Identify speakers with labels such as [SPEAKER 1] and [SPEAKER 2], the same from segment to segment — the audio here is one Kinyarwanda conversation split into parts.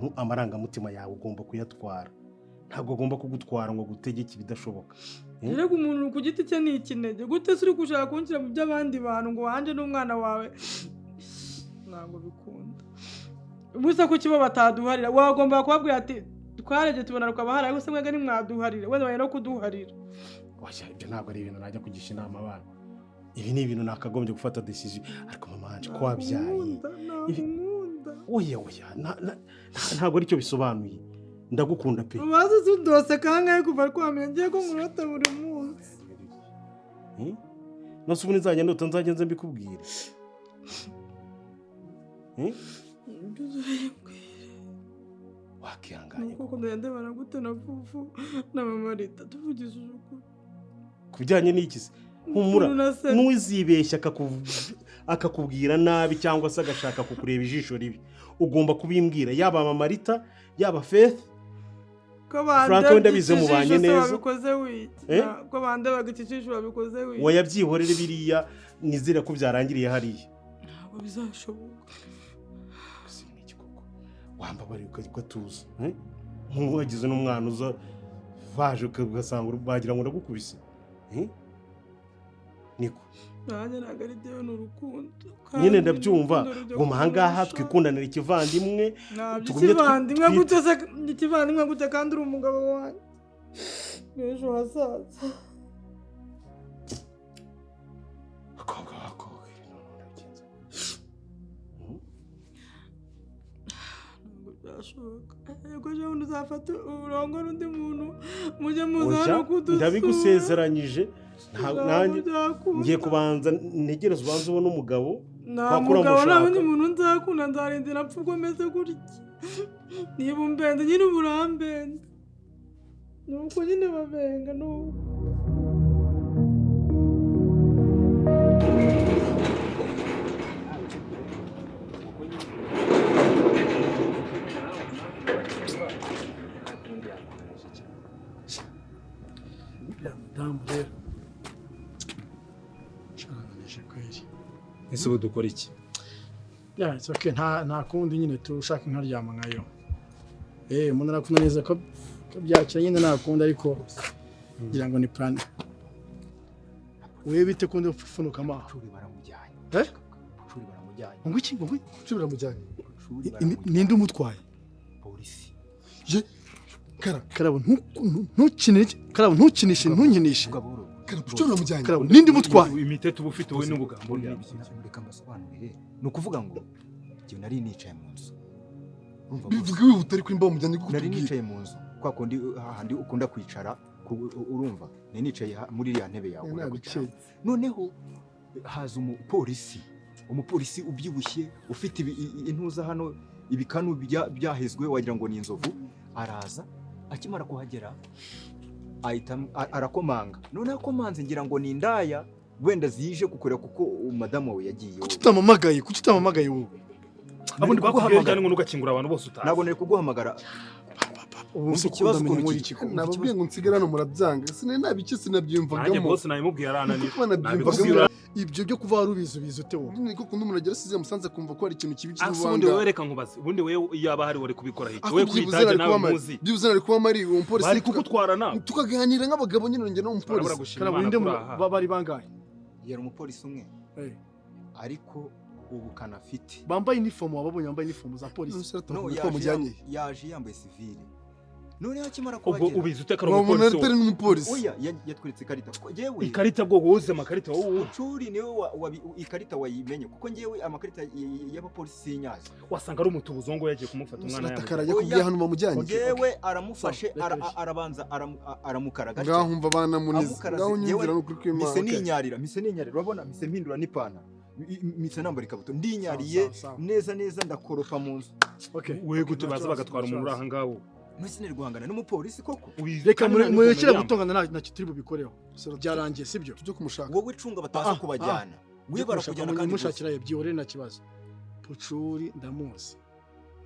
[SPEAKER 1] Umuntu amarangamutima yawe ugomba kuyatwara, ntabwo agomba kugutwara ngo agutegeke ibidashoboka. Eh?
[SPEAKER 2] Erega umuntu ku giti cye ni ikinege. Gute se uri gushaka kunshyira mu by'abandi bantu ngo wanje n'umwana wawe? Ntabwo bikunda. Ubusa kuki bo bataduharira? Wagomba kubabwira ati twarebye tubona rukaba hari, ariko se mwebwe ntimwaduharira? Wenda bari no kuduharira.
[SPEAKER 1] Oya, ibyo ntabwo ari ibintu najya kugisha inama abana. Ibi ni ibintu nakagombye gufata decision, ariko mama wanje, ko wabyaye.
[SPEAKER 2] Nkunda, ntabwo nkunda.
[SPEAKER 1] Oya, oya, ntabwo aricyo bisobanuye. Ndagukunda pe.
[SPEAKER 2] Ubaze utudose kangahe kuva twamenya? Ngiye ko nkurota buri munsi.
[SPEAKER 1] Eh? Nose ubu nzajya ndota, nzajya nze mbikubwire? Eh?
[SPEAKER 2] Ibyo uzabimbwira.
[SPEAKER 1] Wakihanganye.
[SPEAKER 2] Nuko ndagenda ndebana gute na Fufu na mama Rita, tuvugishije ukuri?
[SPEAKER 1] Ku bijyanye n'iki se? Humura.
[SPEAKER 2] Ukuntu nase-
[SPEAKER 1] N'uzibeshya akakubwira nabi cyangwa se agashaka kukureba ijisho ribi, ugomba kubimbwira, yaba mama Rita, yaba Faith.
[SPEAKER 2] Ko
[SPEAKER 1] Frank we ndabizi
[SPEAKER 2] bandebye
[SPEAKER 1] mubanye
[SPEAKER 2] ikijisho se
[SPEAKER 1] neza.
[SPEAKER 2] babikoze wiki?
[SPEAKER 1] Eh?
[SPEAKER 2] Ko bandebaga ikijisho babikoze wiki?
[SPEAKER 1] Oya, byihorere biriya, nizere ko byarangiriye hariya.
[SPEAKER 2] Ntabwo bizashoboka.
[SPEAKER 1] Gusa ni iki koko? Wambabariye ugatuza, eh? Nk'uwagize n'umwana uza baje ugasanga wagira ngo ndagukubise, eh? Niko.
[SPEAKER 2] Nanjye ntabwo ari byewe, ni urukundo.
[SPEAKER 1] Nyine
[SPEAKER 2] Kandi
[SPEAKER 1] ndabyumva.
[SPEAKER 2] urukundo rujya
[SPEAKER 1] Guma ahangaha,
[SPEAKER 2] kurusha.
[SPEAKER 1] twikundanira ikivandimwe.
[SPEAKER 2] Ntabyo.
[SPEAKER 1] Tugumye
[SPEAKER 2] Ikivandimwe gute se? Ikivandimwe gute kandi uri umugabo wanjye n'ejo hazaza?
[SPEAKER 1] Bakobwa, bakobwa, none ndabigenza?
[SPEAKER 2] Ntabwo byashoboka. Yego, ejo bundi uzafata urongore undi muntu, mujye muza
[SPEAKER 1] Oya,
[SPEAKER 2] hano kudusura.
[SPEAKER 1] Ndabigusezeranyije.
[SPEAKER 2] Ntabwo
[SPEAKER 1] Nanjye
[SPEAKER 2] byakunda.
[SPEAKER 1] ngiye kubanza ntegereze, ubanze ubone umugabo.
[SPEAKER 2] Nta
[SPEAKER 1] Wakura
[SPEAKER 2] mugabo, nta
[SPEAKER 1] mushaka.
[SPEAKER 2] wundi muntu nzakunda. Nzarindira mpfa ubwo meze gutya. Niba umbenze nyine, uba urambenze, ni uko nyine babenga, ni uko.
[SPEAKER 3] Uriya mudamu rero sharananije kweri.
[SPEAKER 4] Ese ubu dukora iki?
[SPEAKER 3] Yeah, it's okay. Nta kundi nyine, tushaka nkaryama nkayo. Umuntu arakunda neza ko byakira nyine, nta kundi, ariko ngira ngo ni plan. Wewe bite kundi ufunuka amaho?
[SPEAKER 5] Bucuri baramujyanye.
[SPEAKER 3] Eh?
[SPEAKER 5] Bucuri baramujyanye.
[SPEAKER 3] Ngo iki? Ngo iki?
[SPEAKER 6] Bucuri baramujyanye.
[SPEAKER 5] Bucuri baramujyanye.
[SPEAKER 3] Ninde umutwaye?
[SPEAKER 5] Polisi.
[SPEAKER 6] Je kara.
[SPEAKER 3] Karabo, ntukinishe. Karabo, ntukinishe, ntunkinishe.
[SPEAKER 5] Vuga buhoro.
[SPEAKER 6] Kara, bucuri baramujyanye.
[SPEAKER 3] Karabo, ninde umutwaye?
[SPEAKER 4] Imiteto uba ufite wowe n'ubugambo ni ibiki?
[SPEAKER 5] Reka mbasobanurire. Ni ukuvuga ngo njye nari nicaye mu nzu. Urumva bose?
[SPEAKER 6] Bivuga wihuta ariko imba bamujyanye kuko
[SPEAKER 5] Nari
[SPEAKER 6] tubwire.
[SPEAKER 5] nicaye mu nzu kwa kundi hahandi ukunda kwicara urumva, nari nicaye muri iriya ntebe yawe ukunda
[SPEAKER 6] Nabikeye.
[SPEAKER 5] kwicaramo. Noneho haza umupolisi ubyibushye, ufite intuza hano, ibikanu byahezwe wagira ngo ni inzovu. Araza, akimara kuhagera ahita arakomanga. Noneho akomanze ngira ngo ni indaya wenda zije kukureba kuko madamu wawe yagiye.
[SPEAKER 3] Kuki utamamagaye? Kuki utamamagaye wowe?
[SPEAKER 4] Ubundi bakubwiye
[SPEAKER 5] Kuguhamagara.
[SPEAKER 4] cyane ngo ntugakingure abantu bose utazi.
[SPEAKER 5] Ntabwo nari kuguhamagara.
[SPEAKER 3] Ubu
[SPEAKER 5] Umva
[SPEAKER 3] se
[SPEAKER 5] ikibazo
[SPEAKER 3] ndamenya
[SPEAKER 5] ukuntu
[SPEAKER 3] muri
[SPEAKER 5] kiri.
[SPEAKER 3] iki koko?
[SPEAKER 6] Nababwiye ngo nsigare hano murabyanga. Sinari nabiki,
[SPEAKER 4] Nanjye
[SPEAKER 6] sinabyiyumvagamo.
[SPEAKER 4] bose nabimubwiye arananira.
[SPEAKER 6] Kuko nabyiyumvagamo.
[SPEAKER 4] Nabikubwira.
[SPEAKER 3] Ibyo byo kuva wari ubizi, ubizi ute wowe?
[SPEAKER 6] Nyine ko kundi umuntu agera asize musanze akumva ko hari ikintu kibi
[SPEAKER 4] Ase ubundi wowe,
[SPEAKER 6] kirubanga.
[SPEAKER 4] reka nkubaze, ubundi wowe yaba hari wari kubikora iki?
[SPEAKER 6] Ako
[SPEAKER 4] Wowe kuri
[SPEAKER 6] byibuze
[SPEAKER 4] itage
[SPEAKER 6] nari
[SPEAKER 4] nawe
[SPEAKER 6] kuba mpari.
[SPEAKER 4] muzi.
[SPEAKER 6] Byibuze nari kuba mpari uwo mupolisi.
[SPEAKER 4] Bari kugutwara nawe.
[SPEAKER 6] Tukaganira nk'abagabo nyine, njye n'umupolisi.
[SPEAKER 4] Barabura gushima
[SPEAKER 3] Karabo,
[SPEAKER 4] Imana
[SPEAKER 3] ninde
[SPEAKER 4] kuri aha.
[SPEAKER 3] bari bangahe?
[SPEAKER 5] Yari umupolisi umwe,
[SPEAKER 3] Eh.
[SPEAKER 5] ariko ubukana afite.
[SPEAKER 3] Bambaye inifomu? Wababonye bambaye inifomu za polisi?
[SPEAKER 5] No,
[SPEAKER 6] ko
[SPEAKER 5] yaje
[SPEAKER 6] bamujyanye.
[SPEAKER 5] yaje yambaye sivile. Noneho akimara
[SPEAKER 4] Ubwo
[SPEAKER 5] kuhagera,
[SPEAKER 4] ubizi ute ko ari
[SPEAKER 6] Uwo muntu
[SPEAKER 4] umupolisi
[SPEAKER 6] atari
[SPEAKER 4] wowe?
[SPEAKER 6] n'umupolisi.
[SPEAKER 5] Oya, yatweretse ikarita kuko yewe
[SPEAKER 4] Ikarita bwo woze amakarita wowe.
[SPEAKER 5] Bucuri niwe ikarita wayimenye, kuko ngewe amakarita y'abapolisi sinyazi.
[SPEAKER 4] Wasanga ari umutubuzi ngo yagiye kumufata umwana
[SPEAKER 6] Umusore atakara
[SPEAKER 4] yambaye.
[SPEAKER 6] yakubwiye hano bamujyanye.
[SPEAKER 5] Ngewe aramufashe,
[SPEAKER 3] Sawa, reka reka.
[SPEAKER 5] arabanza aramukaraga
[SPEAKER 6] Ngaho umva banamunize.
[SPEAKER 5] Amukaraze,
[SPEAKER 6] Ngaho nyumvira
[SPEAKER 5] yewe,
[SPEAKER 6] n'ukuri kw'Imana.
[SPEAKER 5] mise ninyarira, mise ninyarira, urabona mise mpindura n'ipantaro, mise nambara ikabutura, ndinyariye.
[SPEAKER 3] Sawa, sawa, sawa.
[SPEAKER 5] Neza neza ndakoropa mu nzu.
[SPEAKER 3] Okay.
[SPEAKER 4] We gute
[SPEAKER 3] Okay,
[SPEAKER 4] baza
[SPEAKER 3] nta
[SPEAKER 4] bagatwara
[SPEAKER 3] kibazo,
[SPEAKER 4] umuntu uri
[SPEAKER 3] nta
[SPEAKER 4] aha ngaho?
[SPEAKER 5] Mwese nari guhangana n'umupolisi koko?
[SPEAKER 4] Ubizi
[SPEAKER 3] Reka
[SPEAKER 4] kandi nta
[SPEAKER 3] murekere
[SPEAKER 4] n'ukuntu
[SPEAKER 3] gutongana, ntacyo turi bubikoreho, byarangiye, sibyo?
[SPEAKER 6] Tujye kumushaka.
[SPEAKER 5] Wowe cunga bataza
[SPEAKER 3] Ah, ah,
[SPEAKER 5] kubajyana, we barakujyana kandi bose.
[SPEAKER 3] Mushakira byihorere, nta kibazo. Pucuri ndamuzi,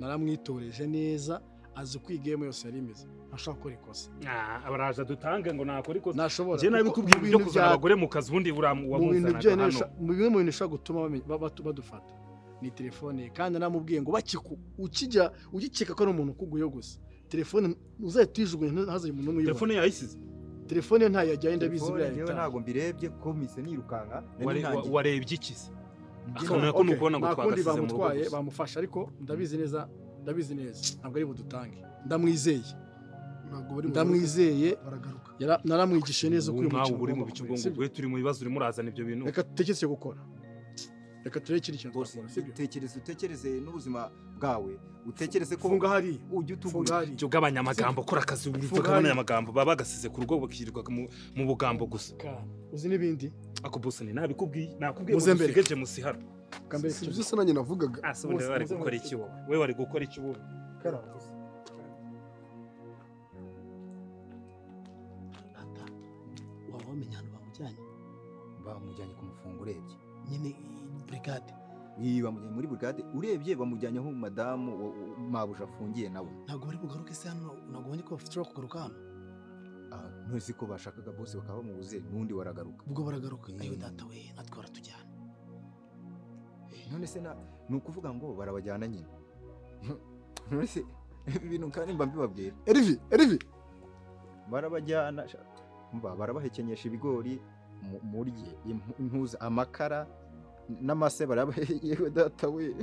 [SPEAKER 3] naramwitoreje neza, azi uko iyi game yose yari imeze, ntashobora gukora ikosa.
[SPEAKER 4] Ah, baraza dutange ngo nakora ikosa.
[SPEAKER 3] Ntashobora.
[SPEAKER 4] Njye
[SPEAKER 3] Kuko
[SPEAKER 4] nabikubwiye
[SPEAKER 3] mu
[SPEAKER 4] ibyo
[SPEAKER 3] bintu
[SPEAKER 4] kuzana abagore mu kazi, ubundi
[SPEAKER 3] mu bintu
[SPEAKER 4] wamuzanaga
[SPEAKER 3] byonyine
[SPEAKER 4] hano.
[SPEAKER 3] mu bimwe mu bintu bishobora gutuma badufata Ni telefone ye, kandi namubwiye ngo bakiku ukijya ugikeka ko ari umuntu ukuguyeho gusa, telefone uzahita uyijugunya, ntazagire umuntu n'umwe uyibona.
[SPEAKER 4] Telefone yayisize.
[SPEAKER 3] Telefone ye ntayo yajyanye, ndabizi.
[SPEAKER 5] Telefone
[SPEAKER 3] Buriya
[SPEAKER 5] njyewe
[SPEAKER 3] yataye.
[SPEAKER 5] Ntabwo mbirebye ko mpise nirukanka nari
[SPEAKER 4] Ware-
[SPEAKER 5] ntangiye.
[SPEAKER 4] Warebye iki se?
[SPEAKER 5] Njye
[SPEAKER 4] Akabona ko
[SPEAKER 3] Okay,
[SPEAKER 4] ni ukubona ngo
[SPEAKER 3] nta kundi,
[SPEAKER 4] twagasize mu rugo
[SPEAKER 3] bamutwaye
[SPEAKER 4] gusa.
[SPEAKER 3] bamufashe, ariko ndabizi neza, ndabizi neza ntabwo ari budutange, ndamwizeye.
[SPEAKER 6] Ntabwo bari
[SPEAKER 3] Ndamwizeye.
[SPEAKER 6] Baragaruka.
[SPEAKER 3] Naramwigishije neza uko uyu
[SPEAKER 4] Ubu nkawe
[SPEAKER 3] mukino
[SPEAKER 4] uba uri mu
[SPEAKER 3] ugomba
[SPEAKER 4] bicu
[SPEAKER 3] kumera,
[SPEAKER 4] ngo
[SPEAKER 3] sibyo?
[SPEAKER 4] ubwo turi mu bibazo urimo urazana ibyo bintu.
[SPEAKER 3] Reka dutekereze icyo gukora, reka turebe ikindi kintu
[SPEAKER 5] Bose,
[SPEAKER 3] twakora, sibyo?
[SPEAKER 5] tekereza, utekereze n'ubuzima bwawe, utekereze ko
[SPEAKER 3] Funga hariya.
[SPEAKER 5] ujya
[SPEAKER 3] Funga
[SPEAKER 5] utugura.
[SPEAKER 3] hariya.
[SPEAKER 4] Jya ugabanya amagambo, kora akazi.
[SPEAKER 3] Funga
[SPEAKER 4] Ugabanya
[SPEAKER 3] hariya.
[SPEAKER 4] amagambo, baba bagasize ku rugo bakirirwa mu bugambo gusa.
[SPEAKER 3] Kana. Uzi n'ibindi?
[SPEAKER 4] Ako bose ni nabikubwiye, nakubwiye ngo
[SPEAKER 3] Muze mbere.
[SPEAKER 4] dusige James hano.
[SPEAKER 3] Kambere.
[SPEAKER 6] Si byo se nanjye navugaga?
[SPEAKER 4] Ah, se ubundi
[SPEAKER 3] Muze-
[SPEAKER 4] wari
[SPEAKER 3] muze
[SPEAKER 4] gukora
[SPEAKER 3] mbere.
[SPEAKER 4] iki wowe? We wari gukora iki wowe?
[SPEAKER 7] Data, waba wamenya ahantu bamujyanye?
[SPEAKER 5] Bamujyanye kumufunga urebye.
[SPEAKER 7] Nyine burigade.
[SPEAKER 5] Iyi bamujyanye muri brigade urebye, bamujyanye aho madamu mabuja afungiye nawe.
[SPEAKER 7] Ntabwo bari bugaruke se hano? Ntabwo ubonye ko bashobora kugaruka hano?
[SPEAKER 5] Ah, ntuzi ko bashakaga bose bakaba bamubuze, n'undi waragaruka.
[SPEAKER 7] Ubwo baragaruka. Ayo
[SPEAKER 5] Mm.
[SPEAKER 7] data we, natwe baratujyana.
[SPEAKER 5] None se ni ukuvuga ngo barabajyana nyine? None se ibi bintu kandi mba mbibabwira?
[SPEAKER 6] Erivi, Erivi.
[SPEAKER 5] Barabajyana mba barabahekenyesha ibigori murye impuza amakara n'amase baraba. Yewe data we,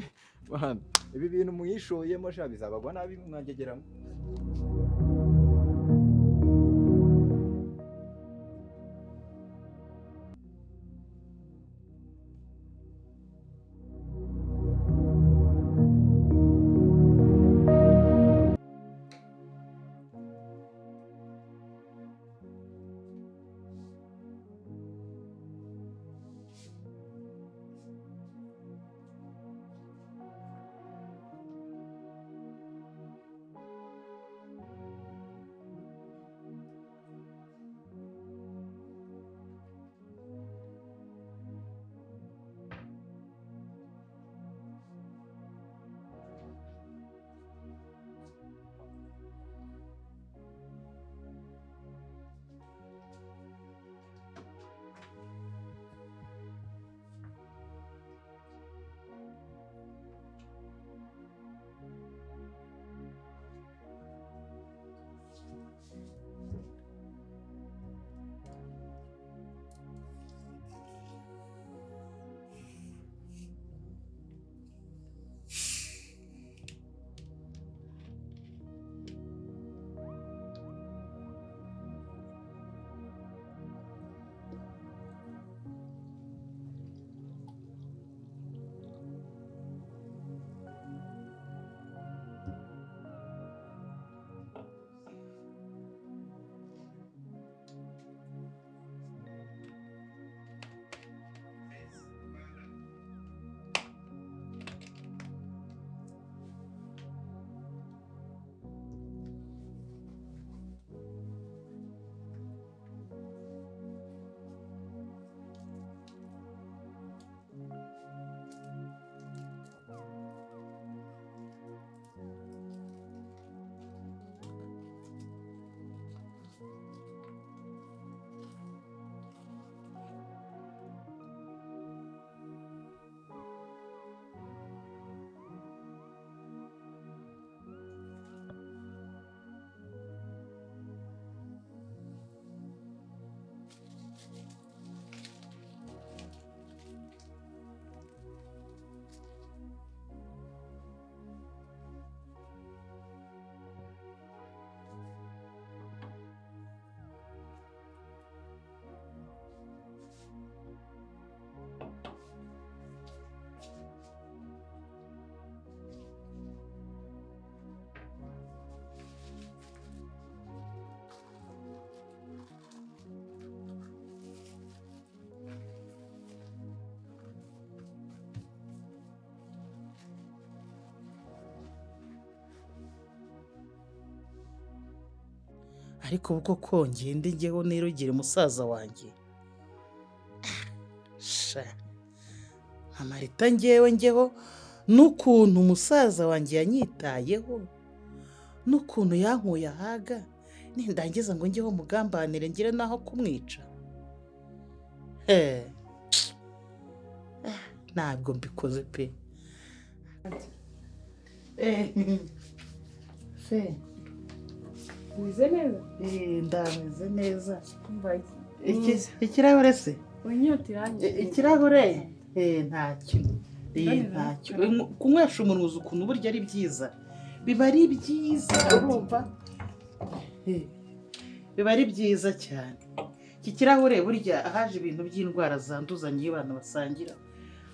[SPEAKER 5] bana, ibi bintu muyishoyemo sha bizabagwa nabi mwangegeramo.
[SPEAKER 8] Ariko ubwo kongeye ndi njyewe nirugire musaza wanjye sha mama Rita, ngewe ngeho n'ukuntu umusaza wanjye yanyitayeho n'ukuntu yankuye ahaga, nindangiza ngo njyeho mugambanire ngire n'aho kumwica. He. Ah, ntabwo mbikoze pe. Se
[SPEAKER 9] Umeze neza?
[SPEAKER 8] Ndameze neza.
[SPEAKER 9] Mbaye.
[SPEAKER 8] Ikirahure se?
[SPEAKER 9] Inyota irangiye.
[SPEAKER 8] Ikirahure? Ntacyo. Ntacyo. Kunywesha umuntu uzi ukuntu burya ari byiza. Biba ari byiza, urumva? Biba ari byiza cyane. Iki kirahure burya haje ibintu by'indwara zanduzanya iyo abantu basangira.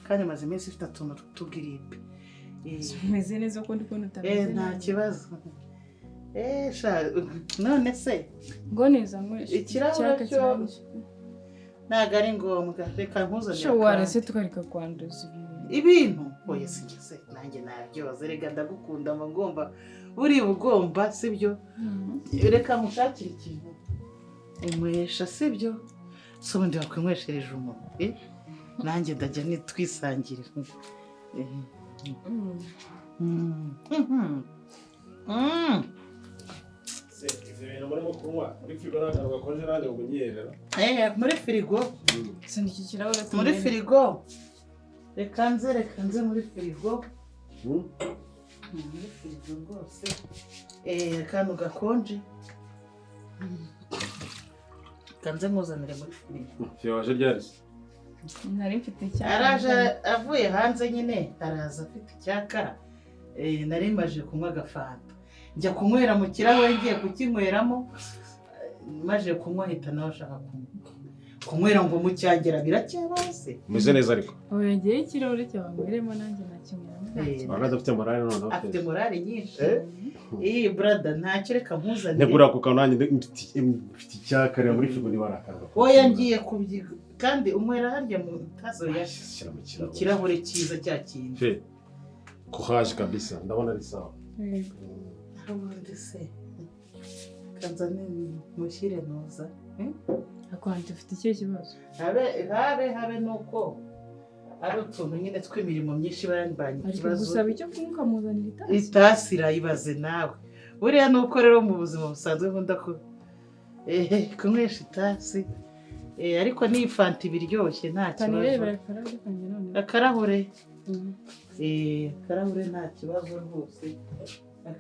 [SPEAKER 8] Kandi maze iminsi ifite utuntu tw'utugiripe.
[SPEAKER 9] Umeze neza ko ndi kubona utameze neza.
[SPEAKER 8] Nta kibazo. Sha, none se
[SPEAKER 9] ngo neza nywesha.
[SPEAKER 8] Ikirahure cyo ntabwo ari ngombwa, reka nkuzanire.
[SPEAKER 9] Sho warese tukareka kwanduza ibintu.
[SPEAKER 8] Ibintu? Oya sinjye nanjye nabyoza, reka ndagukunda mba ngomba buri bugomba, sibyo? Reka nkushakire ikintu unywesha, sibyo? Se ubundi wakwinyweshereje umuntu, nanjye ndajya nitwisangirira.
[SPEAKER 1] Ibyo bintu murimo kunywa muri firigo nta kantu gakonje nanjye ngo unyerera.
[SPEAKER 8] Muri firigo. Muri firigo. Reka nze muri firigo. Muri firigo rwose. Akantu gakonje. Reka nze nkuzanire muri firigo.
[SPEAKER 1] Waje ryari se?
[SPEAKER 9] Nari mfite icyaka.
[SPEAKER 8] Araje avuye hanze nyine, araza afite icyaka. Nari maje kunywa agafanta. Njya kunywera mu kirahure, ngiye kukinyweramo, maje kunywa ahita nawe ashaka kunywa. Kunywera ngo mucyagera biracyabaze.
[SPEAKER 1] Umeze neza ariko.
[SPEAKER 9] Oya ngiye ikirahure cyawe ngweremo nanjye nakinyweramo.
[SPEAKER 1] Wanga adafite morale noneho.
[SPEAKER 8] Afite morale nyinshi. Brother ntacyo reka nkuzanire.
[SPEAKER 1] Ntegura ku kantu nanjye mfite icyaka, reba muri firigo niba ari akantu.
[SPEAKER 8] Oya ngiye kubyiga kandi unywera harya mu tazo ya
[SPEAKER 1] shyira mu kirahure.
[SPEAKER 8] Kirahure cyiza cya kindi.
[SPEAKER 1] Fe. Courage kabisa, ndabona ari sawa.
[SPEAKER 8] Ubundi se kanzane mushyire noza.
[SPEAKER 9] Akwante ufite ikihe kibazo?
[SPEAKER 8] Habe nuko ari utuntu nyine tw'imirimo myinshi barambanye ikibazo.
[SPEAKER 9] Gusaba icyo kunywa ukamuzanira itasi.
[SPEAKER 8] Itasi irayibaze nawe. Buriya nuko rero mu buzima busanzwe nkunda ko kunywesha itasi. Ariko ni fanta ibiryoshye nta kibazo. Akarahure. Akarahure nta kibazo rwose.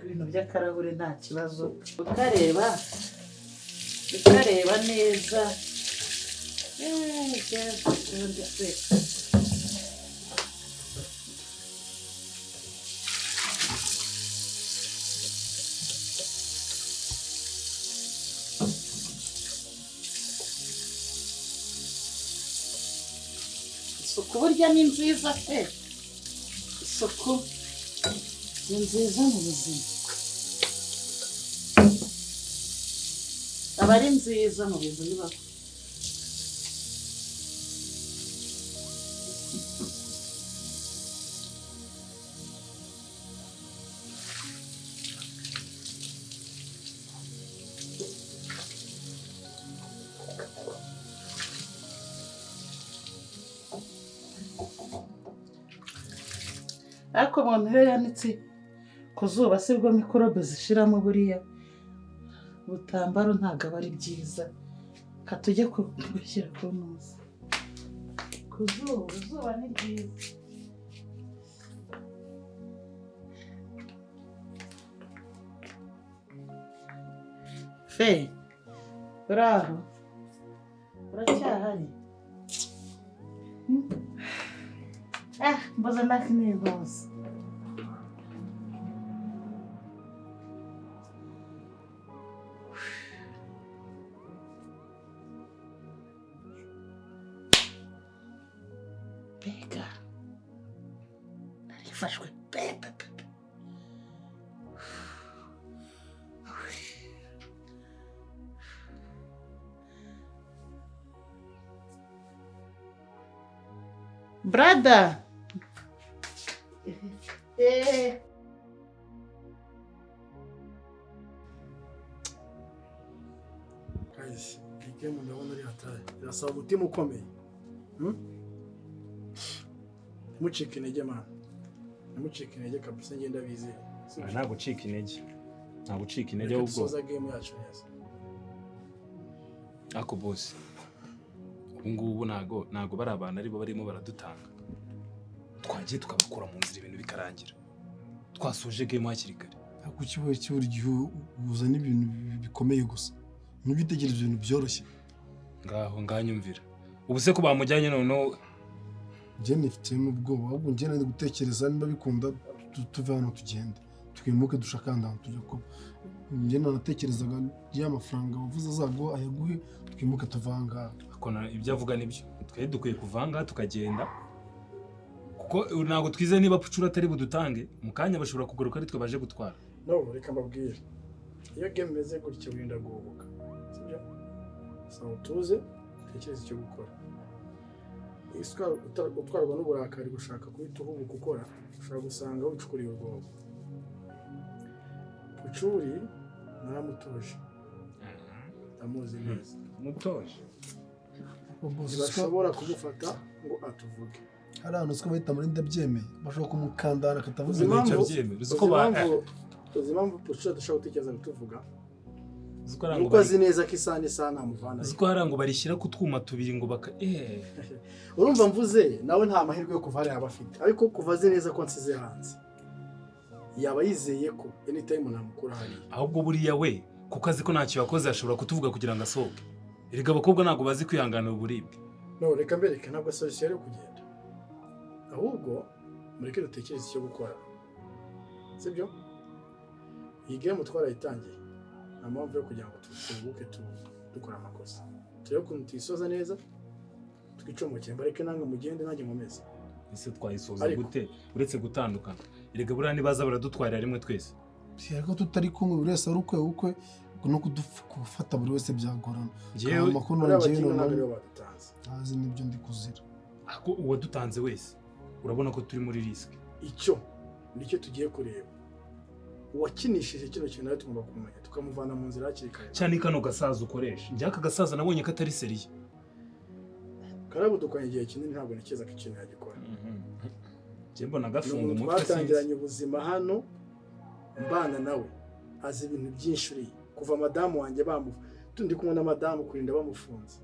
[SPEAKER 8] Ibintu by'akarahure nta kibazo. Ukareba neza. Isuku burya ni nziza pe. Isuku ni nziza mu buzima. Aba ari nziza mu bintu bibaho. Ariko umuntu iyo yanitse ku zuba sibwo mikorobe zishiramo buriya butambaro ntabwo aba ari byiza. Ka tujye gushyira ku ntuza ku zuba, izuba ni ryiza. Fe uraho uracyahari? Mboza nakinigoza. Mbega narifashwe pepe pepe. Brother.
[SPEAKER 3] Guys, iyi game ndabona ari hatari. Irasaba umutima ukomeye. Ntimucike intege man. Ntimucike intege kabisa, ngenda bizeye.
[SPEAKER 4] Nta gucika intege. Nta gucika intege ahubwo.
[SPEAKER 3] Dusoza game yacu neza.
[SPEAKER 4] Ako boss. Ubu ngubu ntago bari abantu aribo barimo baradutanga. Twagiye tukabakura mu nzira ibintu bikarangira. Twasoje game hakiri kare.
[SPEAKER 6] Kuki wowe buri gihe uzana ibintu bikomeye gusa, ntubitegereze ibintu byoroshye?
[SPEAKER 4] Ngaho nganyumvira. Ubu se ko bamujyanye noneho?
[SPEAKER 6] Njye nifitiyemo ubwoba, ahubwo njye nari gutekereza niba bikunda tuve hano tugende, twimuke, dushake ahandi hantu tujya kuba. Njye nanatekerezaga ya mafaranga wavuze azaguha ayaguhe, twimuke tuve aha ngaha.
[SPEAKER 4] Akona ibyo avuga nibyo. Twe dukwiye kuva aha ngaha tukagenda. Kuko ntabwo twizeye niba Pucura atari budutange, mu kanya bashobora kugaruka ari twe baje gutwara.
[SPEAKER 3] No, reka mbabwire. Iyo game imeze gutya wirinda guhubuka. Sibyo? Saba utuze, utekereze icyo gukora. Utwarwa n'uburakari gushaka guhita uhubuka ukora, ushobora gusanga wicukuriye urwobo. Pucuri naramutoje. Ndamuzi neza.
[SPEAKER 4] Mutoje.
[SPEAKER 3] Ntibashobora kumufata ngo atuvuge.
[SPEAKER 6] Hari ahantu usiko bahita muri ndabyemeye, bashobora kumukandana akatavuze.
[SPEAKER 3] Uzi impamvu Pucuri adashobora gutekereza kutuvuga? Nuko azi neza ko isaha n'isaha namuvana.
[SPEAKER 4] Uzi ko hari ngo barishyira ku twuma tubiri ngo baka
[SPEAKER 3] Urumva mvuze nawe nta mahirwe yo kuva hariya aba afite, ariko kuva azi neza ko nsize hanze yaba yizeye ko anytime namukura hariya.
[SPEAKER 4] Ahubwo buriya we kuko azi ko ntacyo yakoze ashobora kutuvuga kugira ngo asohoke. Erega abakobwa ntabwo bazi kwihanganira uburibwe.
[SPEAKER 3] No, reka mbereke, ntabwo solution yo kugenda. Ahubwo mureke dutekereze icyo gukora. Sibyo? Iyi game twarayitangiye. Nta mpamvu yo kugira ngo tubuke dukora amakosa. Turebe ukuntu tuyisoza neza, twicomokere, mbareke nange mugende nanjye nkomeze.
[SPEAKER 4] Ese twayisoza gute uretse gutandukana? Erega buriya nibaza baradutwarira rimwe twese.
[SPEAKER 6] Ariko tutari kumwe buri wese ari ukwe ukwe, no kudufata buri wese byagorana.
[SPEAKER 4] Amakuru
[SPEAKER 3] ngewe
[SPEAKER 6] ntazi nibyo ndi kuzira.
[SPEAKER 4] Ako uwadutanze wese urabona ko turi muri risk.
[SPEAKER 3] Icyo nicyo tugiye kureba. Uwakinishije kino kintu nawe tugomba kumenya tukamuvana mu nzira hakiri kare.
[SPEAKER 4] Cyane kano gasaza ukoresha. Njye aka gasaza nabonye ko atari seriye.
[SPEAKER 3] Karabudukanye igihe kinini, ntabwo ntekereza ko ikintu yagikora.
[SPEAKER 4] Njye mbona gafunga umutwe.
[SPEAKER 3] Twatangiranye ubuzima hano mbana nawe, azi ibintu byinshi uri kuva madamu wanjye tundi kumwe na madamu kurinda bamufunze.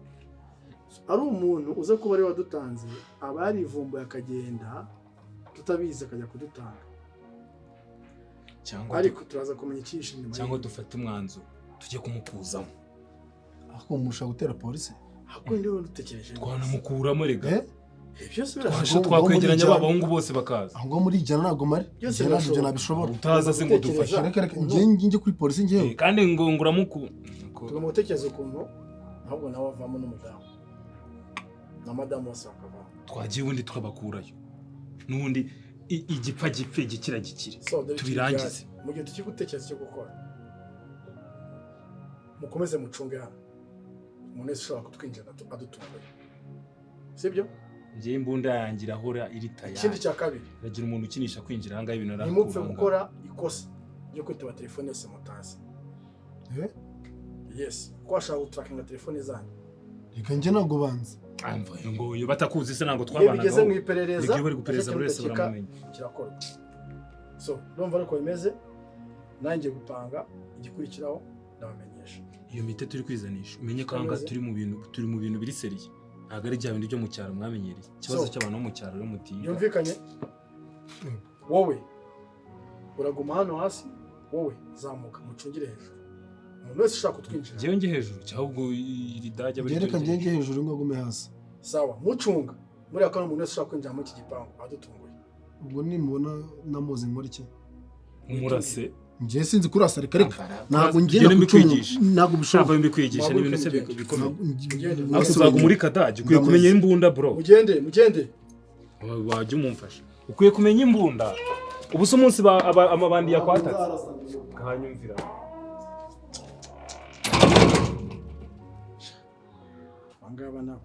[SPEAKER 3] Ari umuntu uza kuba ari wadutanze, aba yarivumbuye akagenda tutabizi akajya kudutanga.
[SPEAKER 4] Cyangwa
[SPEAKER 3] ariko turaza kumenya icyishe nyuma.
[SPEAKER 4] Cyangwa dufate umwanzuro tujye kumukuzamo.
[SPEAKER 6] Ako musha gutera polisi.
[SPEAKER 3] Ako ndi utekereje.
[SPEAKER 4] Twanamukuramo rega.
[SPEAKER 3] Byose birashoboka.
[SPEAKER 4] Twakwegeranya abahungu bose bakaza.
[SPEAKER 6] Ahubwo muri ijana ntabwo mari.
[SPEAKER 3] Byose
[SPEAKER 6] nabyo nabishobora.
[SPEAKER 4] Utaza se ngo dufashe.
[SPEAKER 6] Reka reka njye kuri polisi ngewe.
[SPEAKER 4] Kandi ngo nguramuku.
[SPEAKER 3] Tugomba gutekereza ukuntu ahubwo nawe avamo n'umudamu. Na madamu bose bakavamo.
[SPEAKER 4] Twagiye ubundi tukabakurayo. N'ubundi igipfa gipfe gikira gikire. Tubirangize.
[SPEAKER 3] Mu gihe tukiri gutekereza icyo gukora, mukomeze mucunge hano. Umuntu wese ushobora kutwinjira adutunguye. Sibyo?
[SPEAKER 4] Njye imbunda yanjye irahora iri tayari.
[SPEAKER 3] Ikindi cya kabiri,
[SPEAKER 4] ragira umuntu ukinisha kwinjira aha ngaha ibintu arakura.
[SPEAKER 3] Ntimupfe gukora ikosa ryo kwitaba telefone yose mutazi. Yes, ko ashaka gutarakinga telefone zanyu.
[SPEAKER 6] Reka njye ntabwo banze.
[SPEAKER 4] Amva ngo iyo batakuzi se ntabwo twabanaga.
[SPEAKER 3] Iyo bigeze mu iperereza,
[SPEAKER 4] iyo bari guperereza buri wese baramumenya.
[SPEAKER 3] Kirakorwa. So, urumva ariko bimeze, nanjye gupanga igikurikiraho ndabamenyesha.
[SPEAKER 4] Iyo mite turi kwizanisha, umenye ko aha turi mu bintu biri seriye. Ntabwo ari bya bindi byo mu cyaro mwamenyereye. Ikibazo cy'abantu bo mu cyaro rero mutiga.
[SPEAKER 3] Yumvikanye? Wowe uraguma hano hasi, wowe zamuka mucungire hejuru. Umuntu wese ushaka kutwinjira.
[SPEAKER 4] Njyewe nge hejuru cyangwa ubwo iri dajya
[SPEAKER 6] bari. Reka njye nge hejuru ngo agume hasi.
[SPEAKER 3] Sawa, mucunga. Muri akano umuntu wese ushaka kwinjira muri iki gipangu adutunguye.
[SPEAKER 6] Ubwo nimubona namuzi nkora iki?
[SPEAKER 4] Umurase.
[SPEAKER 6] Njye sinzi kurasa, reka reka. Ntabwo ngenda kucunga. Ntabwo
[SPEAKER 4] bishoboka. Mbikwigisha ni ibintu se bikomeye. Asuzaga muri kadage ukwiye kumenya imbunda bro.
[SPEAKER 3] Mugende, mugende.
[SPEAKER 4] Wajya umumfasha. Ukwiye kumenya imbunda. Ubu se umunsi amabandi yakwatatse. Kahanyumvira.
[SPEAKER 3] Abangaba nabo.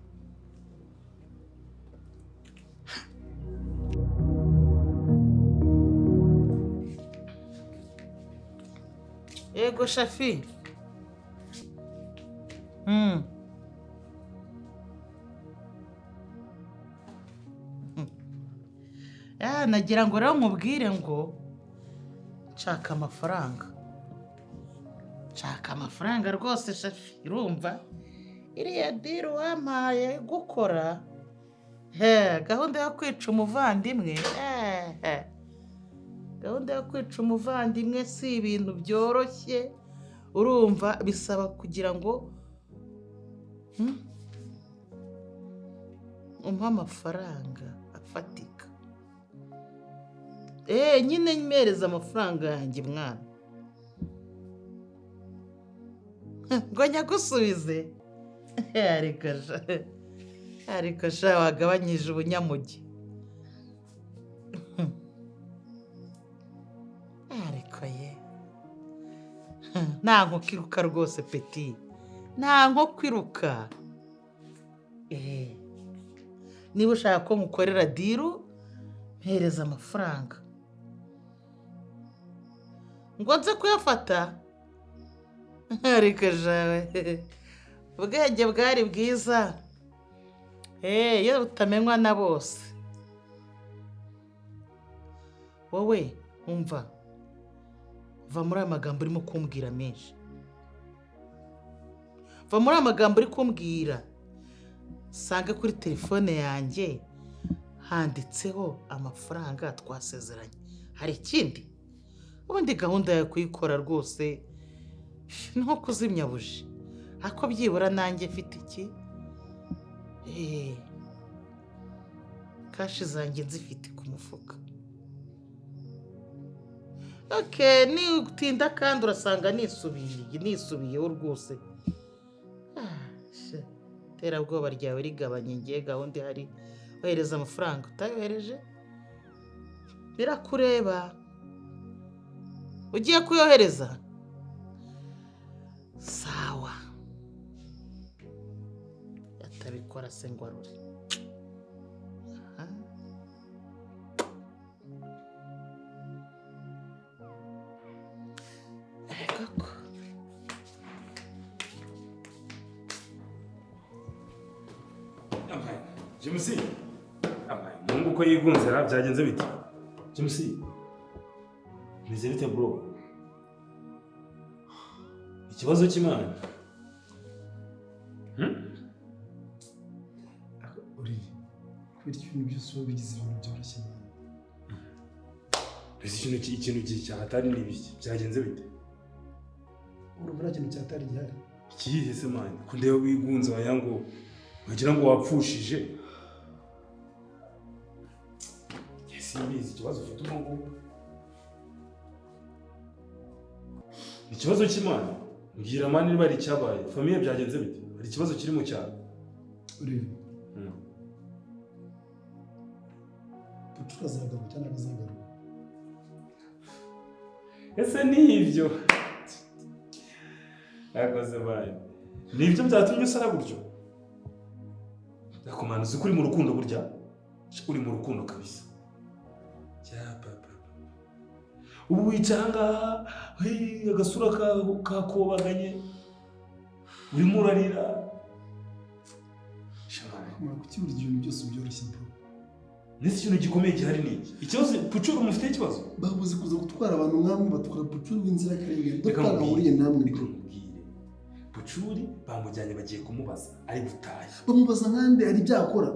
[SPEAKER 8] Ego Shafi. Nagira ngo rero nkubwire ngo nshaka amafaranga. Nshaka amafaranga rwose Shafi, urumva? Iriya deal wampaye gukora Gahunda yo kwica umuvandimwe, gahunda yo kwica umuvandimwe si ibintu byoroshye, urumva bisaba kugira ngo umpe amafaranga afatika. Nyine mpereza amafaranga yanjye mwana. Ngo nyagusubize. Ariko sha wagabanyije ubunyamugi. Ariko ye nta nkoko iruka rwose peti, nta nkoko iruka. Niba ushaka ko nkukorera diru, mpereza amafaranga ngo nze kuyafata. Ariko jawe ubwenge bwari bwiza, iyo butamenywa na bose. Wowe umva, va muri aya magambo urimo kumbwira menshi, va muri aya magambo uri kumbwira. Sange kuri telefone yanjye handitseho amafaranga twasezeranye. Hari ikindi? Ubundi gahunda yawe kuyikora rwose ni nko kuzimya buji, ariko byibura nanjye mfite iki, kashi zanjye nzifite ku mufuka. Okay, niutinda kandi urasanga nisubiyeho rwose. Terabwoba ryawe rigabanye, ngiye gahunda ihari. Ohereza amafaranga, utayohereje birakureba. Ugiye kuyohereza? Sawa, atabikora se ngo arore.
[SPEAKER 4] James, Mungu ko yigunze ra byagenze bite? James, meze bite bro? Ikibazo cy'Imana.
[SPEAKER 6] Uri kubera ibintu byose uba bigize ibintu byoroshye.
[SPEAKER 4] Mbese ikintu cyahatari ni ibiki? Byagenze bite?
[SPEAKER 6] Urumva nta kintu cyahatari gihari.
[SPEAKER 4] Ikihe se man? Ko ndeba wigunze wayango wagira ngo wapfushije. Simbizi ikibazo ufite ubu. Ikibazo cy'Imana. Mbwira mani niba ari icyabaye. Famille byagenze bite? Hari ikibazo kiri mu cyaro.
[SPEAKER 6] Uri. Pucura azagaruka cyangwa azagaruka?
[SPEAKER 4] Ese ni ibyo? Yakoze bayo. Ni ibyo byatumye usara gutyo? Ndakomana uzi ko uri mu rukundo burya? Uri mu rukundo kabisa. Papa. Ubu wicara ngaha, agasura kakobaganye, urimo urarira.
[SPEAKER 6] Kuki buri gihe ibintu byose byoroshye bro?
[SPEAKER 4] Nese ikintu gikomeye gihari ni iki? Ikibazo Pucuru mufite ikibazo?
[SPEAKER 6] Babuze kuza gutwara abantu nkamwe batwara Pucuru w'inzirakarengane. Dutahuriye namwe bro.
[SPEAKER 4] Pucuri bamujyanye bagiye kumubaza ari gutaha.
[SPEAKER 6] Bamubaza nkande ari byakora.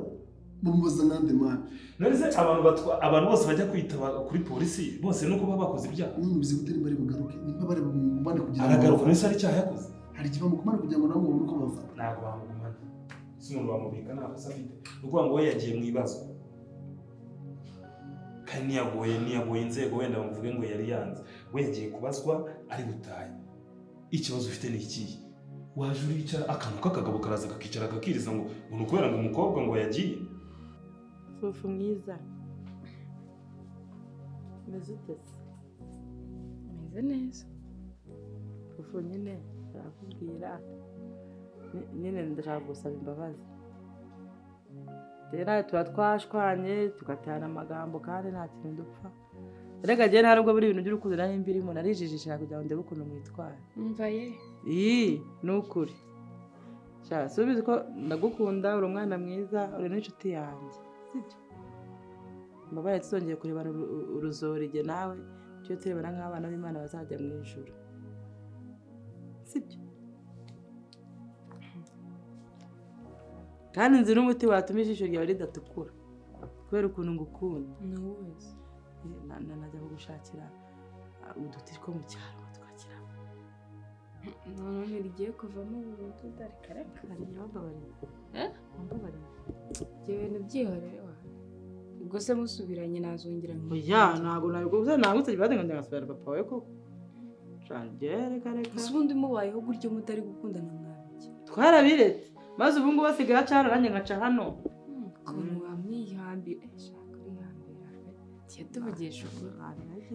[SPEAKER 6] Bamubaza nkande man.
[SPEAKER 4] None abantu abantu bose bajya kwitaba kuri polisi bose nuko baba bakoze ibyaha.
[SPEAKER 6] None ubizi gute nimba ari bugaruke? Nimba bari bumubane kugira ngo
[SPEAKER 4] aragaruka nese ari cyaha yakoze.
[SPEAKER 6] Hari igihe bamukumana kugira ngo namwe babone uko bafata.
[SPEAKER 4] Ntabwo bamugumana. Si umuntu bamubika nta kosa afite. Ni ukuvuga ngo we yagiye mu ibibazo. Kandi ntiyagoye inzego wenda bamuvuge ngo yari yanze. We yagiye kubazwa ari gutaha. Ikibazo ufite ni ikihe? Waje uricara akantu k'akagabo karaza kakicara kakiriza ngo ni ukubera ngo umukobwa ngo yagiye.
[SPEAKER 2] Fufu mwiza. Meze ute se?
[SPEAKER 9] Meze neza.
[SPEAKER 2] Fufu nyine arakubwira nyine ndashaka gusaba imbabazi. Rero tuba twashwanye tugatana amagambo kandi nta kintu dupfa. Rega jye nta nubwo buri ibintu by'urukundo nari mbirimo, narijijisha kugira ngo ndebe ukuntu mwitwara.
[SPEAKER 9] Umva ye.
[SPEAKER 2] Ii, ni ukuri. Sha, subizi ko ndagukunda, uri umwana mwiza, uri n'inshuti yanjye. Sibyo? Mbabaye tuzongeye kurebana uruzorige nawe, tujye turebana nk'abana b'Imana bazajya mu ijuru. Sibyo? Kandi nzi n'umuti watuma ijisho ryawe ridatukura kubera ukuntu ngukunda.
[SPEAKER 9] Ni uwuhe?
[SPEAKER 2] Najya kugushakira uduti two mu cyaro twakiramo.
[SPEAKER 9] None rigiye kuvamo burundu reka.
[SPEAKER 2] Wambabariye.
[SPEAKER 9] Eh?
[SPEAKER 2] Wambabariye.
[SPEAKER 9] Ibyo bintu byihorere wa. Ubwo se musubiranye nazongera nkiga.
[SPEAKER 2] Oya, ntabwo nabiguze, ntabwo utajya ngo ngasubira papa wawe koko. Reka reka.
[SPEAKER 9] Gusa ubundi mubayeho gutyo mutari gukundana mwabiki.
[SPEAKER 2] Twarabiretse. Maze ubu ngubu basigaye aca hano nanjye nkaca hano.
[SPEAKER 9] Ukuntu wamwihambira, shaka urihambira. Tiye tuvugisha ukuri.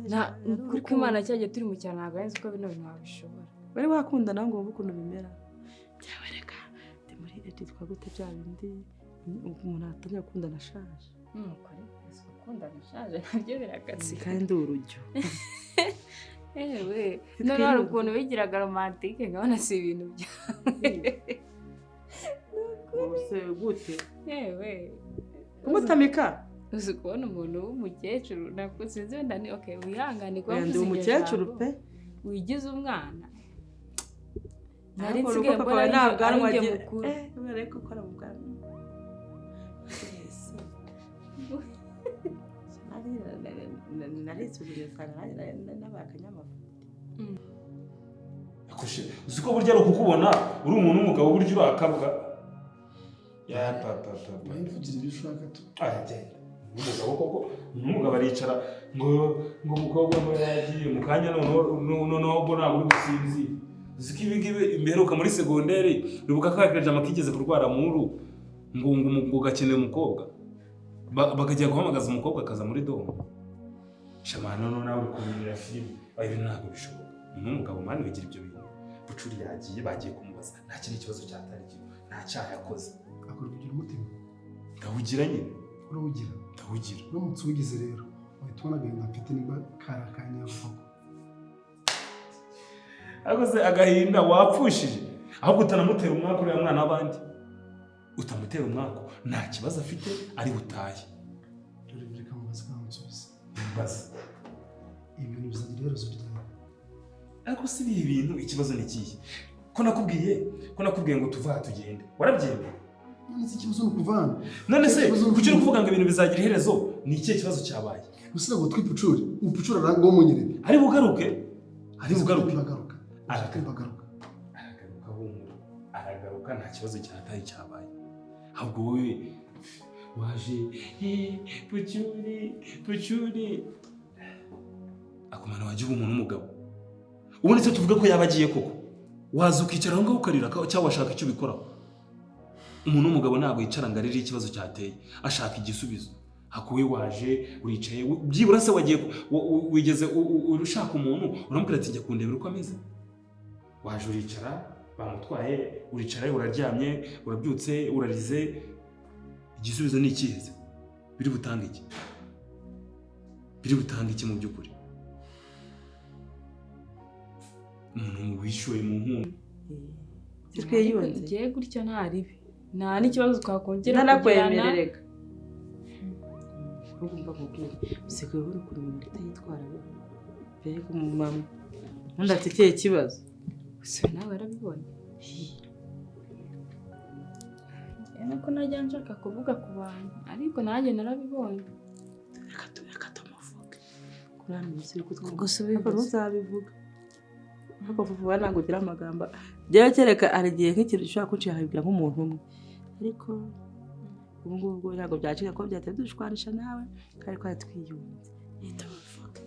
[SPEAKER 9] Nta ukuri kw'Imana cyagiye turi mu cyaro ntabwo nzi ko bino bintu wabishobora.
[SPEAKER 2] Wari wakundana ngo wumve ukuntu bimera. Byaba reka ndi muri edit twagute bya bindi umuntu atangira gukundana ashaje.
[SPEAKER 9] Nuko ariko gukundana ashaje nabyo birakatsi.
[SPEAKER 2] Kandi urujyo.
[SPEAKER 9] Ewe, none hari ukuntu wigiraga romantike nkabona si ibintu byawe.
[SPEAKER 2] Ubuse gute?
[SPEAKER 9] Ewe.
[SPEAKER 2] Kumutamika?
[SPEAKER 9] Uzi kubona umuntu w'umukecuru ntabwo sinzi wenda ni okay wihangane kuba
[SPEAKER 2] mvuze umukecuru pe
[SPEAKER 9] wigize umwana.
[SPEAKER 2] Nari nsigaye mbona nta bwanwa agira. Ariko ukora mu bwanwa. Narisubije nsanga nabaye akanyamafuti.
[SPEAKER 4] Uzi ko burya ari ukukubona uri umuntu w'umugabo burya urakabwa. Ya papa papa.
[SPEAKER 6] Mvugira ibyo ushaka tu.
[SPEAKER 4] Agenda. Umugabo koko umugabo aricara ngo umukobwa ngo yagiye mu kanya noneho ubwo ntabwo uri gusinzira. Uzi ko ibi ngibi imperuka muri segonderi ribuka ka kajama kigeze kurwara muru ngo ngo gakeneye umukobwa. Bakajya guhamagaza umukobwa akaza muri domo. Shamana noneho nawe uri kunyura filime. Ibi ntabwo bishoboka. N'umugabo mani wigira ibyo bintu. Bucuri yagiye bagiye kumubaza nta kindi kibazo cyatari nta cyaha yakoze.
[SPEAKER 6] Akora kugira umutima.
[SPEAKER 4] Ndawugira nyine.
[SPEAKER 6] Urawugira.
[SPEAKER 4] Ndawugira.
[SPEAKER 6] Uramutse uwigize rero uhita ubona agahinda mfite niba kari akanyabwo.
[SPEAKER 4] Akoze agahinda wapfushije ahubwo utanamutera umwaka uriya mwana w'abandi. Utamutera umwaka nta kibazo afite ari butaye.
[SPEAKER 6] Dore reka mubaze kandi unsubize.
[SPEAKER 4] Mbaze.
[SPEAKER 6] Ibintu bizagira iherezo ryawe.
[SPEAKER 4] Ariko si ibi bintu ikibazo ni ikihe? Ko nakubwiye ngo tuva aha tugende. Warabyemeye?
[SPEAKER 6] None se ikibazo ni ukuvana.
[SPEAKER 4] None se kuki uri kuvuga ngo ibintu bizagira iherezo ni ikihe kibazo cyabaye?
[SPEAKER 6] Gusa ngo twipucure, upucure arangwa munyerere.
[SPEAKER 4] Ari bugaruke? Ari bugaruke.
[SPEAKER 6] Aragaruka.
[SPEAKER 4] Aragaruka humura. Aragaruka nta kibazo cyataye cyabaye. Ahubwo wowe waje pucuri pucuri. Akumana waje umuntu w'umugabo. Ubundi se tuvuge ko yaba agiye koko. Waza ukicara aho ngaho ukarira cyangwa washaka icyo ubikoraho. Umuntu w'umugabo ntabwo yicara ngo arire ikibazo cyateye, ashaka igisubizo. Hakuwe waje uricaye byibura se wagiye wigeze ushaka umuntu uramubwira ati jya kundebera uko ameze. Waje uricara bamutwaye, uricara uraryamye, urabyutse, urarize. Igisubizo ni ikihe? Biri butange iki? Biri butange iki mu by'ukuri? Umuntu wishyuye mu nkunga.
[SPEAKER 2] Twiyunze.
[SPEAKER 9] Ngiye gutyo nta ribi. Nta n'ikibazo twakongera
[SPEAKER 2] kugirana. Ugomba kubwira. Usigaye ubona ukuntu umuntu atayitwara we. Mbega umumama. Undi ati ikihe kibazo?
[SPEAKER 9] Gusa nawe warabibonye. Nako najya nshaka kuvuga ku bantu ariko nanjye narabibonye.
[SPEAKER 2] Reka tumuvuge. Kuri hano munsi uri kutwumva.
[SPEAKER 9] Gusa ubivuze.
[SPEAKER 2] Ntuzabivuga. Ariko vuba ntabwo ugira amagambo. Njyewe kereka hari igihe nk'ikintu gishobora kunciye akabibwira nk'umuntu umwe. Ariko ubu ngubu ntabwo byacika ko byateye dushwanisha nawe kandi twari twiyunze. Leta bavuga.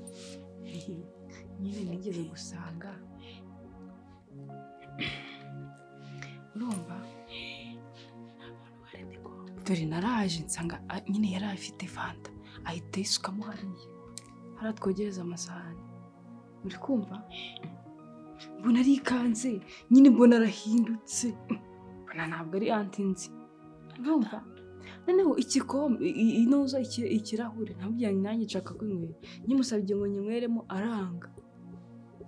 [SPEAKER 9] Nyine nigeze gusanga. Urumva? Dore naraje nsanga nyine yari afite fanta ahita yisukamo hariya. Haratwogereza amasahani. Uri kumva? Mbona arikanze nyine mbona arahindutse. Mbona ntabwo ari anti nzi. Urumva? Noneho igikombe inoza ikirahure ntabwo nanjye nshaka kwinywera. Nyimusabye ngo nyweremo aranga.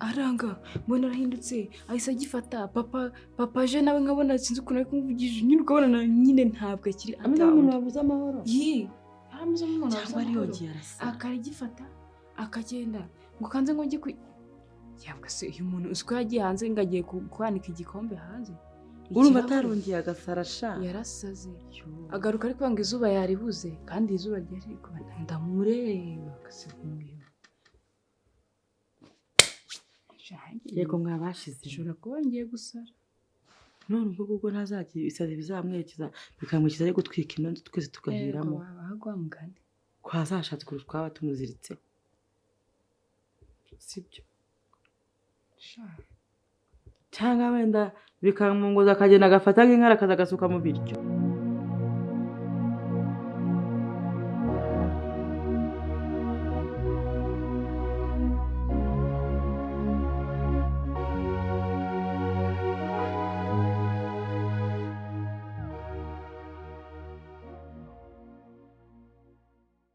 [SPEAKER 9] Aranga mbona arahindutse ahise agifata papa aje nawe nkabona sinzi ukuntu ari kumuvugije nyine ukabona nyine ntabwo akiri
[SPEAKER 2] ameze nk'umuntu wabuze amahoro.
[SPEAKER 9] Yi arameze nk'umuntu wabuze amahoro.
[SPEAKER 2] Akarigifata
[SPEAKER 9] akagenda ngo kanze ngo njye ku yabwa se uyu muntu uzi ko yagiye hanze ngo agiye kwanika igikombe hanze.
[SPEAKER 10] Urumva
[SPEAKER 9] Ikirahure.
[SPEAKER 10] atarongeye agasara sha.
[SPEAKER 9] Yarasaze, agaruka ari kwanga izuba yaribuze, kandi izuba ryari riri kuba. Ndamureba agasiga umweru.
[SPEAKER 10] Yego, mwabashize.
[SPEAKER 9] Nshobora kuba ngiye gusara.
[SPEAKER 10] None ubwo ngubwo ntazagira ibisazi bizamwerekeza, bikamwikiza ari gutwika ino nzu twese tugahiramo?
[SPEAKER 9] Yego, waba mugani.
[SPEAKER 10] Twazashatse ukuntu twaba tumuziritseho, sibyo?
[SPEAKER 9] Sha.
[SPEAKER 10] Cyangwa wenda bikamungoza, akagenda agafata nk'inkara akaza agasuka mu biryo.